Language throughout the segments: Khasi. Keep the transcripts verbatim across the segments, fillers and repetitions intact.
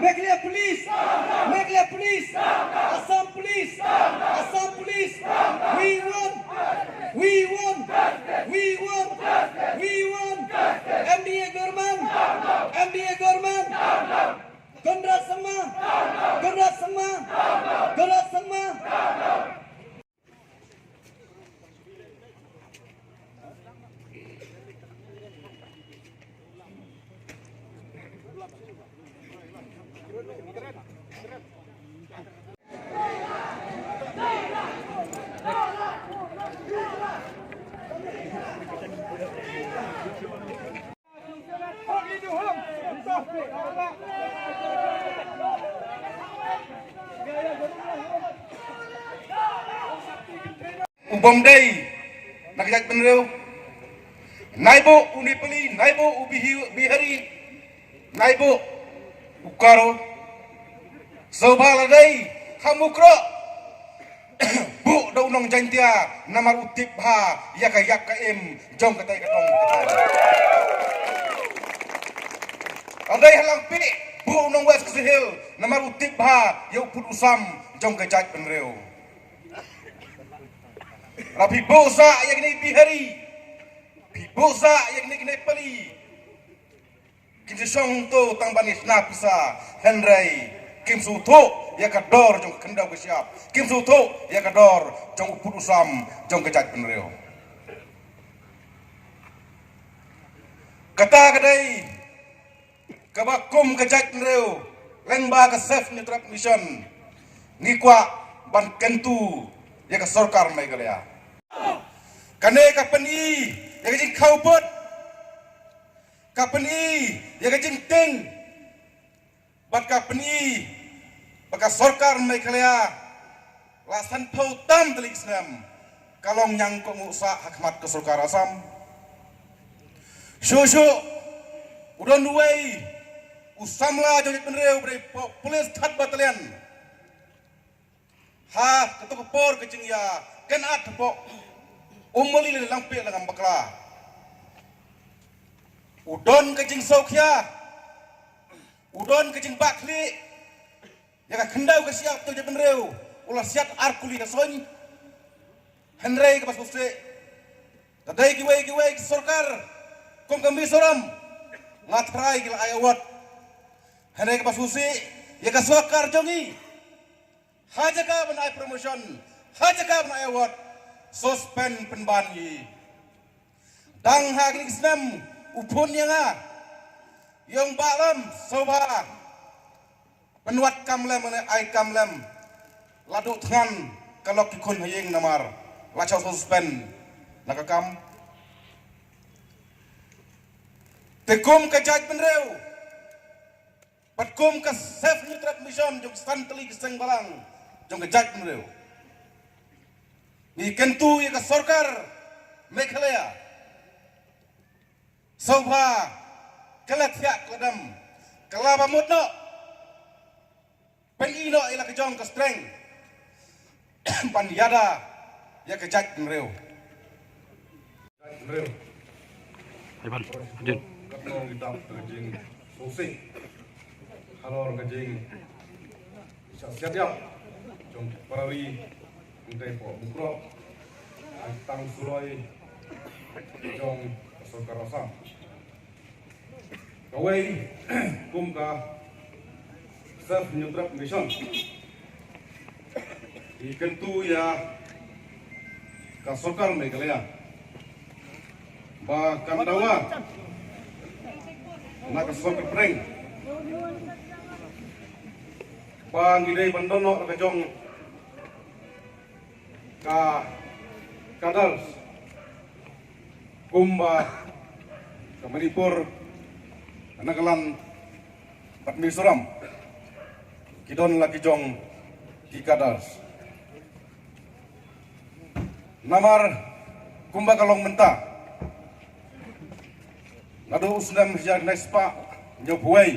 Meghalaya Police! Meghalaya Police! Assam Police! Assam Police! We want! We want! We want! We want! M D A government! M D A government! Conrad Sangma! Conrad Sangma! Conrad Sangma! U Bombay na ka jaitbynriew, naibu u Nepali, naibu u Bihi-, Bihari, naibu u Garo. Sngewbha lada dei ha Mukroh, buh da u nong Jaintia namar u tip bha ïa ka ïap ka im jong katei ka tong ka thaiñ. Lada dei ha Langpih, buh u nong West Khasi Hills namar u tip bha ïa u pud u sam jong ka jaitbynriew. Lada phi buh sah ïa kine ki Bihari, phi buh sah ïa kine ki Nepali, kin sa shong to tang ban ïa shna pisa, hynrei kim sngewthuh ïa ka dor jong ka khyndew ka shyiap, kim sngewthuh ïa ka dor jong u pud u sam jong ka jaitbynriew. Kata ka dei kaba kum ka jaitbynriew lyngba ka Save Hynñiewtrep Mission ngi kwah ban kyntu ïa ka sorkar Meghalaya. Kane ka pyni ïa ka jingkhawpud, ka pyni ïa ka jingtieng, bad ka pyni ba ka sorkar Meghalaya la sanphew tam tylli ki snem ka long ñiangkohnguh sah ha khmat ka sorkar Assam. Shuh shuh u don uwei u samla jong jaitbynriew ba dei pu-, police third battalion. Ha kato ka por ka jingïakynad hapoh Umuli lane Langpih lane Nambakla, u don ka jingsngewkhia, u don ka jingbahkhlieh ïa ka khyndew ka shyiap jong jaitbynriew, u la siat ar kuli ka suiñ. Hynrei kaba sngewsih, da dei kiwei kiwei ki sorkar kum ka Mizoram, nga tharai ki la ai award. Hynrei kaba sngewsih, ïa ka sorkar jong ngi, ha jaka ban ai promotion, ha jaka ban ai award, suspend pynban ïa i. Dang ha kine ki snem u phone ïa nga, ïa u Bah Lam, sngewbha pynwad kam lem ne ai kam lem. La duh thngan ka lok ki khun ha ïing namar la shah suspend na ka kam. Te kum ka jaitbynriew, bad kum ka Save Hynñiewtrep Mission jong san tylli ki seng balang jong ka jaitbynriew, ngi kyntu ïa ka sorkar Meghalaya, sngewbha, ka la thiah ka la dem, ka la ba mut noh, pynïoh ïa la ka jong ka strength ban ïada ïa ka jaitbynriew. Jaitbynriew. Ai ban, Jun. Katno ngi dap ka jingsngewsih halor ka jing shah siat ïap jong ki para ri hangtei hapoh Mukroh, ai tang suroi jong ka sorkar Assam. Kawei, kum ka Save Hynñiewtrep Mission, ngi kyntu ïa ka sorkar Meghalaya ba kan dawa na ka sorkar pdeng ba ngi dei ban don noh la ka jong ka cadres, kumba ka Manipur, ka Nagaland bad Mizoram ki don la ki jong ki cadres. Namar kumba ka long mynta, naduh u snem hajar khyndai spah hynñiewphew wei,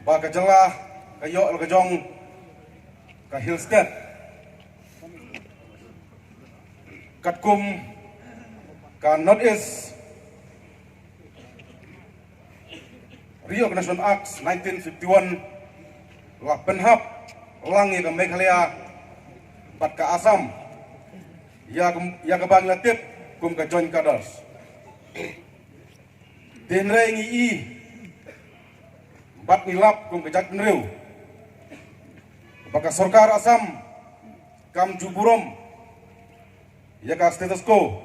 ba ka jylla ka ïoh la ka jong ka Hill State, katkum ka North East Reorganisation Act nineteen fifty-one la pynhap lang ïa ka Meghalaya bad ka Assam ïa ka, ïa kaba ngi la tip kum ka joint cadres. Te hynrei ngi i bad ngi lap kum ka jaitbynriew ba ka sorkar Assam kam ju burom ïa ka status quo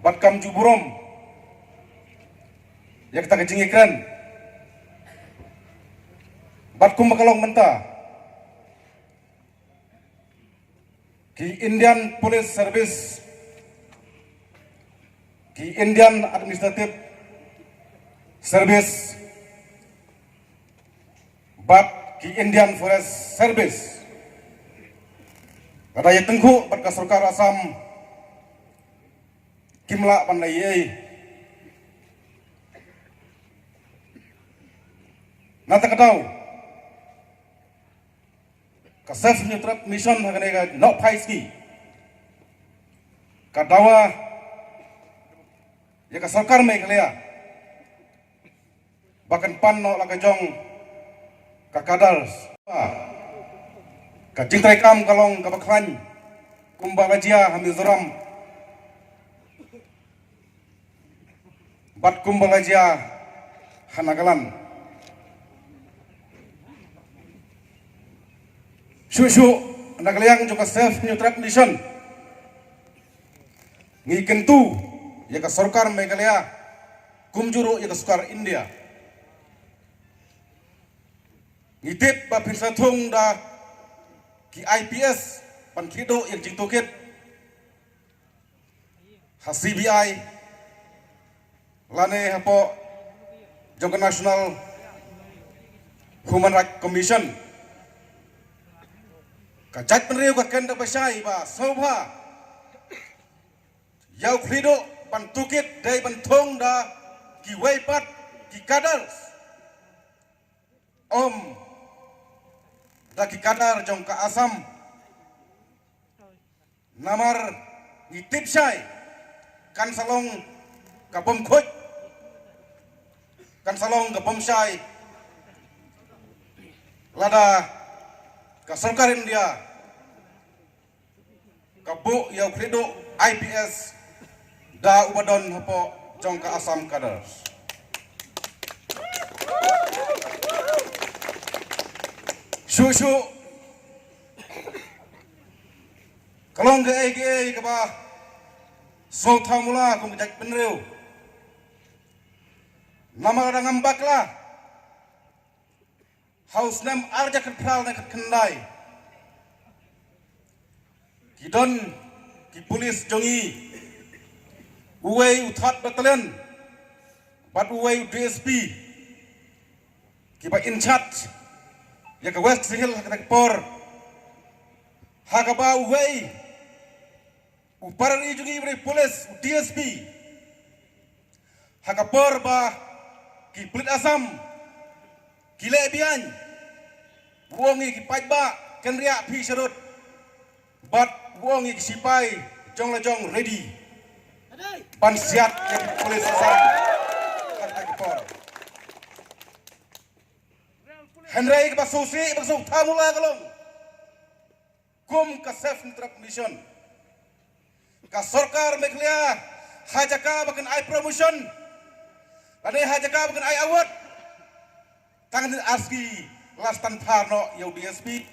bad kam ju burom ïa kata ka jingïakren. Bad kumba ka long mynta, ki Indian Police Service, ki Indian Administrative Service bad ki Indian Forest Service, lada ïatyngkhuh bad ka sorkar Assam, kim lah ban leh ei ei. Na kata ka daw, ka Save Hynñiewtrep Mission ha kane ka nohphai sngi ka dawa ïa ka sorkar Meghalaya ba kan pan noh la ka jong ka cadres. Ka jingtrei kam ka long kaba khlaiñ kumba la jia ha Mizoram bad kumba la jia ha Nagaland. Shuh shuh na ka liang jong ka Save Hynñiewtrep Mission, ngi kyntu ïa ka sorkar Meghalaya kumjuh ruh ïa ka sorkar India. Ngi tip ba phin sa thung da ki I P S ban khlieh duh ïa ka jingtohkit ha C B I lane hapoh jong ka National Human Rights Commission. Ka jaitbynriew ka kynduh ba shai ba sngewbha ïa u khlieh duh ban tohkit dei ban thung da kiwei pat ki cadres, ym da ki cadre jong ka Assam. Namar ngi tip shai kan sa long ka bym khuid, kan sa long ka bym shai lada ka sorkar India ka buh ïa u khlieh duh I P S da uba don hapoh jong ka Assam cadres. Shuh shuh ka long kaei kaei kaba sngewthuh mula kum ka jaitbynriew. Namar da ngam bakla ha u snem ar hajar khatphra ne khatkhyndai, ki don ki pulit jong ngi, uwei u third battalion bad uwei u D S P, kiba in charge ïa ka West Khasi Hills ha kata ka por, ha kaba uwei u para ri jong ngi uba dei pulit, u D S P, ha ka por ba ki pulit Assam ki leh biang, u ong ïa ki paidbah, kynriah phi sharud, bad u ong ïa ki sipai jong la jong ready ban siat ïa ki pulit Assam ha kata ka por. Hynrei kaba sngewsih, kaba sngewthuh mula ka long, kum ka Save Hynñiewtrep Mission, ka sorkar Meghalaya ha jaka ba kan ai promotion lane ha jaka ba kan ai award, tang ar sngi la stan phar noh ïa u D S P,